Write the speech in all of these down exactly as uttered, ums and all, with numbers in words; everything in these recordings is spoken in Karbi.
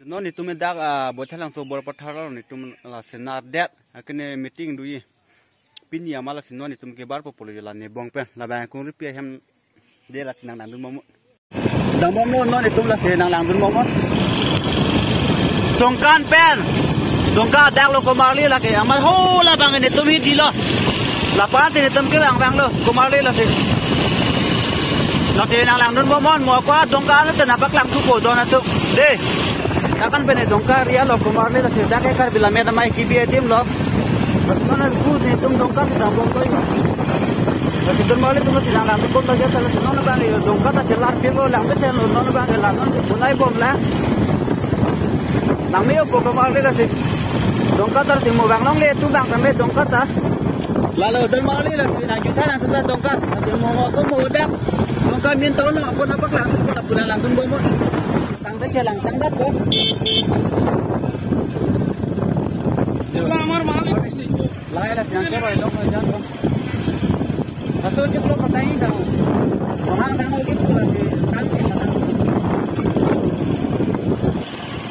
Non netum dak, ah, Baithalangso Borpathar lo, netum la senar det, akene meeting doji. Pini amat lasi non netum kebarpo pulo la nebong pen. Labang kung ripi ahem de lasi nanglangdun bomnon. Dambomnon, non netum lasi nanglangdun bomnon. Dongka pen. Dongka dak lo Komarli lake. Amat ho labang netum hi dilo. Lapu-an si netum kevang vanglo Komarli lasi. Lasi nanglangdun bomnon, mo ko Dongka anu te nangpaklangthupo don atum. De. Dak an pen Dongka area lo Komarli lasi, dak ke Karbi Lammet Amei kebi adim lo. Lasi non aku netum Dongka si dambomlo. Lasi Dongka Marli atum lasi nanglangdun bomlo jat lasi non abang Dongka ta chelar pilo lang besen lo non abang la non si punai bomlang. Nang me-opo Komarli lasi. Dongka ta si mo vang longle tu bang kami Dongka ta. Lalo Dongka Marli lasi nang juta nang juta Dongka. Lasi mo mo ko mo dak. Dongka min town lo ako nangpaklang ako na punai langdun bomnon. Tang ta chelang tang dak ko. Lamar malik. Lai la siang ke bai lo ko jan ko. Aso je pro patai ta. Mahang sang ko gitu lasi. Tang ke tang.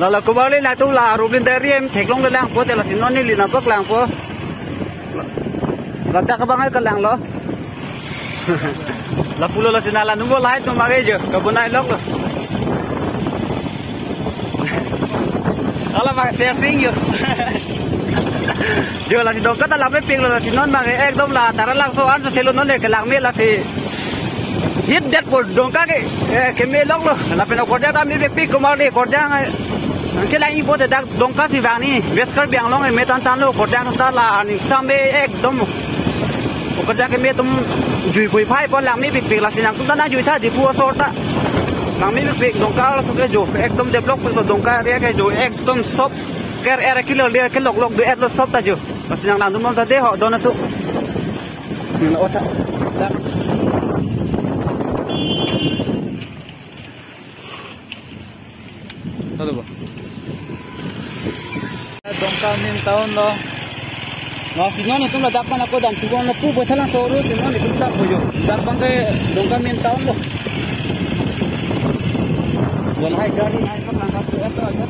Lalo Komarli latum la Rublin Dairy hem theklongle langpo te lasi non neli nangpaklangpo. Ladak abang ai kelang lo. Lapulo lasi nanglangdun bomlo, lahai atum abang ke jo, kabonai lok lo. Ala abang sersing jo. Jo lasi Dongka ta lam mepiklo lasi non abang ke ekdom la Taralangso an selo non le kelang me lasi. Hit det po Dongka ke, eh, keme lok lo. Lapen okorjang ta mepik Komarli okorjang, eh, chelang-ipo te dak Dongka si vang ni, West Karbi Anglong emetan tan lo, okorjang ta la aning sam me ekdom. Okorjang keme atum jui pui phai pon lang mepikpik lasi nangtum ta nangjui tha Diphu asor ta. Lang mepikpik Dongka laso ke jo, ekdom develop piklo Dongka area ke jo, ekdom sop ker er kilo le kelok lok do-et lo sop ta jo. Lasi nanglangdun bom ta de ho don atum. Nang ota. Dak. Halo, ba. Dongka main town lo. Lasi non netum ladak pen ako dam tubong lo pu Baithalangso ru si non netum dak boyo. Dak abang ke Dongka main town lo. Wan hai gari hai kam langkap tu eto aja.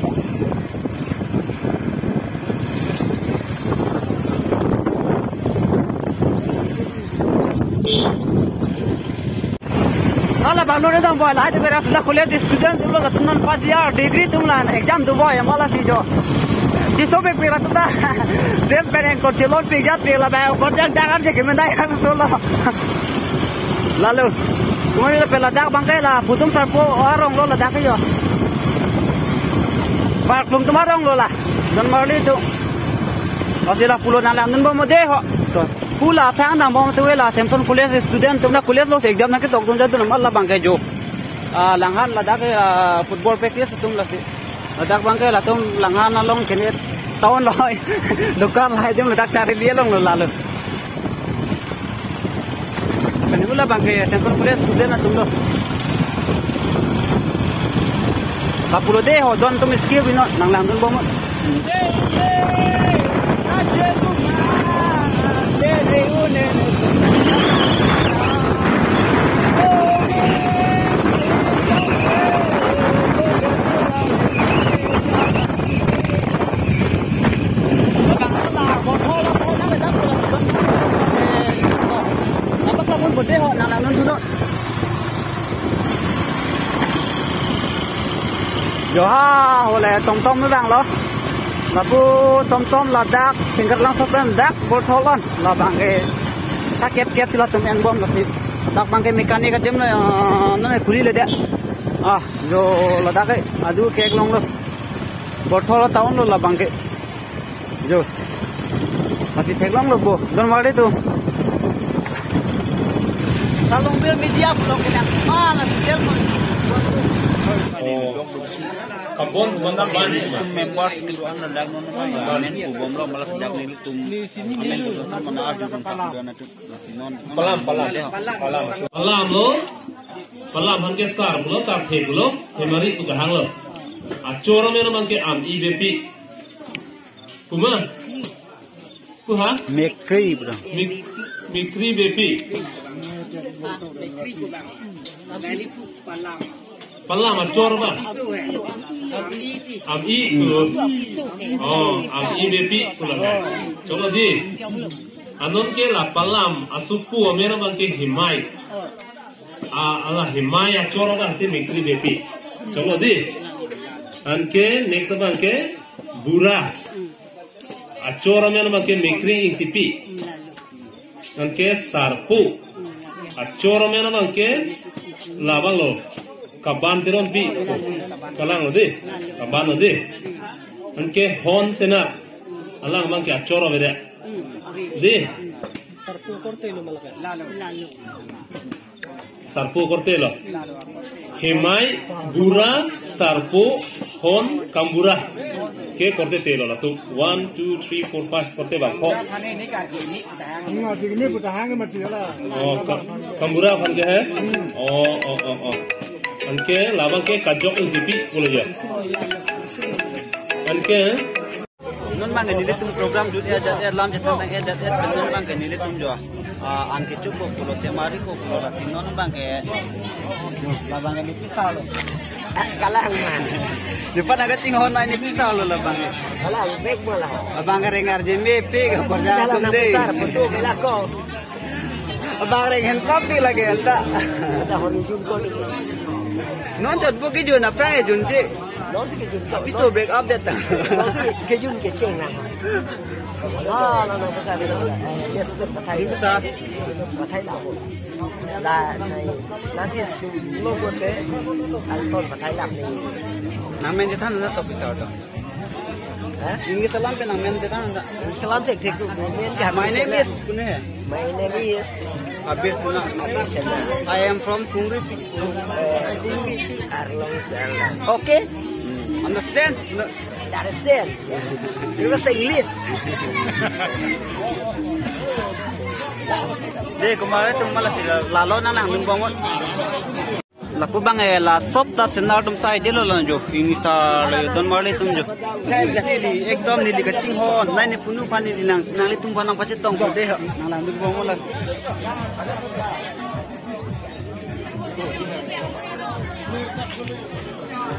Hala bang lo dam boy, lahai de bera sila college student atum lo latum non first year degree atum la exam do boy, mala si jo. Jiso be pira tuta. Dress pen ko chelon pik jat pik la ba ko jak dak an je ke mendai kan so lo. Lalo. Kung ni la pen ladak abang ke la Pudum Sarpo arong lo ladak ke jo. Park lum atum arong lo la. Dongka Marli atum. Lasi lapulo nanglangdun bom de ho. To. Pu la thang nangbom tu la Samson College student atum la college lo exam nangketok atum jadun amat labang ke jo. Ah, Langhan ladak ke, ah, football practice atum lasi. Ladak abang ke latum Langhan along kene town lo. Dongka lahai adim ladak Charli along lo lalo. Kani pu labang ke Samson College student atum lo. Lapulo de ho don atum skill bino nanglangdun bom. Jo ha, hole tomtom me vang lo. Lapu tomtom ladak, Singkarlangso pen dak, Borthol an. Labang ke, ta kep kep si latum engbom lasi. Dak abang ke mechanic adim lo, eh, non e puri le de. Ah, jo ladak ke, adu ke long lo. Borthol town lo labang ke. Jo. Lasi theklong lo bo. Dongka Marli atum. Kalong bir media pulo ke dak. Ah, lasi tel mo. Oh. Kabon bukan ban. Member itu kan dak non men ko bom lo malah dak nelitum. Amen ko mana adu kan dak na tu. Lasi non. Palam, palam. Palam. Palam lo. Palam han ke sar pulo, sar the pulo. Hemari pu kahang lo. Achor amen aman ke Ami Beypi. Kuma? Kuha? Mekri, bro. Mik-, Mekri Beypi. Palam achor ba? Am-i pu. Oh, am-i bepi pu la kai. Choklo dei. Anonke la palam asopo amen abangke Himai. A, ala Himai achor abangsi Mekri bepi. Choklo dei. Anke next abangke Bura. Achor amen abangke Mekri Ingtipi. Anke Sarpo. Achor amen abangke labanglo. Kaban Teronpi. Kalanglo dei. Kabanlo dei. Anke Hon Senar. Alang abangke achor avedet. Dei. Sarpo korte lo malaka. Sarpo korte lo. Himai, Bura, Sarpo, Hon, Kambura. Ke korte telo latum. One, two, three, four, five, korte bangpho. Nga tigni puta hang mati la. Oh, Ka-, Kambura aphan ke hai? Oh, oh, oh, oh. Anke labangke Kajok Ingtipi pu lo ya. Anke Non abangke nelitum program jut-et jat-et, lam chethan tang-et jat-et, non abangke nelitum jo. Ah, an kecho ko pulote mari ko pulo, lasi non abangke. Labangke nepi salo. Kalang man. Depan aga ting hon nai nepi salo labangke. Kalang bek bola ho. Abangke reng R J Mepi ke. Kalang tum na dei. Pusar, betul, bela ko. Abang reng hen pap di lake anta. Anta hori jun ko ni. Non chot bu kejun aphrang kejun si. Non si kejun ko. Apiso break up det ta. Non si kejun kecheng na. Ah, non non, pusar di. Yes, betul, pathai. Bisa. Pathai la ho. La nai. Nanti si lo bote. Alton pathai la ni. Nangmen chethan na to bisa to. Hah? English alam pen nangmen chethan ta. English alam thekthek tu, men ke. My name is Pune. My name is Abir Sena. Abir Sena. I am from Kungri. Eh, Kungri Arlong Sela. Okay? Understand? Understand. You say English. Dei, kumare tum mala sila lalo nang nangdun bomnon. Lapu abang, eh, la sop ta Sena atum sai delo la jo. Ini sa le don marli tum jo. Exactly, ekdom neli kachinghon. Nai ne punu aphan neli nang, nanglitum aphan nangpachetong ko dei ho. Nang langdun bomnon la.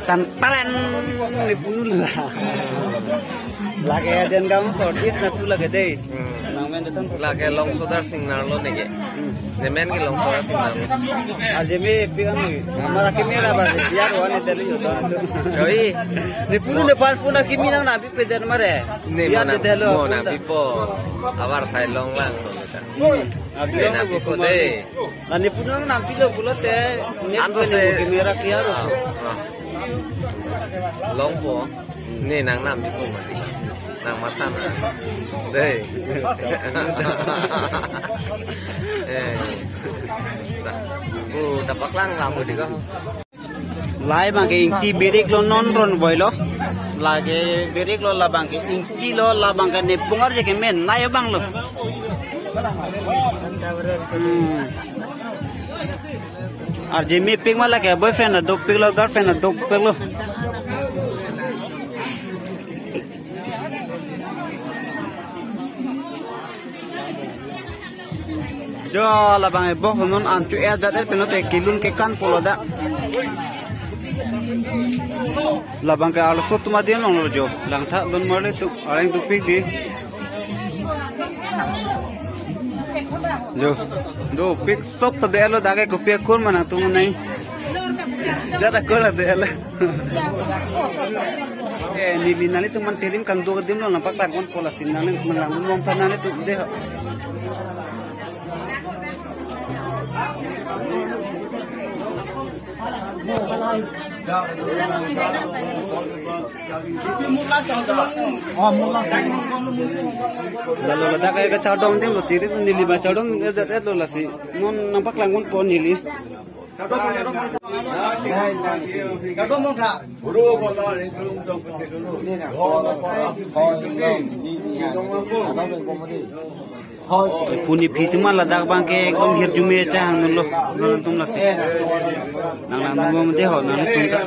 Tan taran ne punu la. Lake den gam for this na tu lake dei. Hmm. Nangmen detan. Lake Longsodar Singnar lo neke. Hmm. Nemen ke Longsodar Singnar lo. Aje me pikan ni. Amar akimi ra ba, biar wan itu lihat. Joi. Ne punu ne par punu akimi nang nabi pejan mare. Ne biar mo na, de lo, mo na punu ta. Bipo. Abar sai long lang lo neta. Hmm. Abi ne long na lo bipo kumar dei. Ne. Na ne punu nang nabi lo pulote. Ne anto punu se. Ne akimi ra kiar lo. Ah, ah. Longpo. Ne nang nam bipo mati. Nang matan na. Dei. Eh. Dah. Oh, dapat lang lampu di ko. Lahai abangke ingti berik lo non ron boy lo. Lake berik lo labangke ingti lo labangke ne pungar je kemen nai abang lo. Hmm. R J Mepik ma lake boyfriend adopik lo, girlfriend adopik lo. Jo labang ebok non an chu-et jat-et pen lote kelun kekan pulo da. Labangke arloso atum adim longlo jo. Langtha don marli atum areng dopik dei. Jo. Dopik sop ta dei lo, dak ke kopi akur ma nangtum nai. Jat akur dei lo. Eh, neli nanglitum aphan terim kangduk adim lo nangpaklangponpo lasi nangli nang langdun bom tha nanglitum dei ho. Lalo ladak ke kachardom adim lo, terim neli ma chardom jat-et lo lasi non nangpaklangponpo neli. Puni phi atum ladak abangke ekdom hirjume chehang dunlo. Non atum lasi. Nang langdun bom dei ho, nanglitum ta.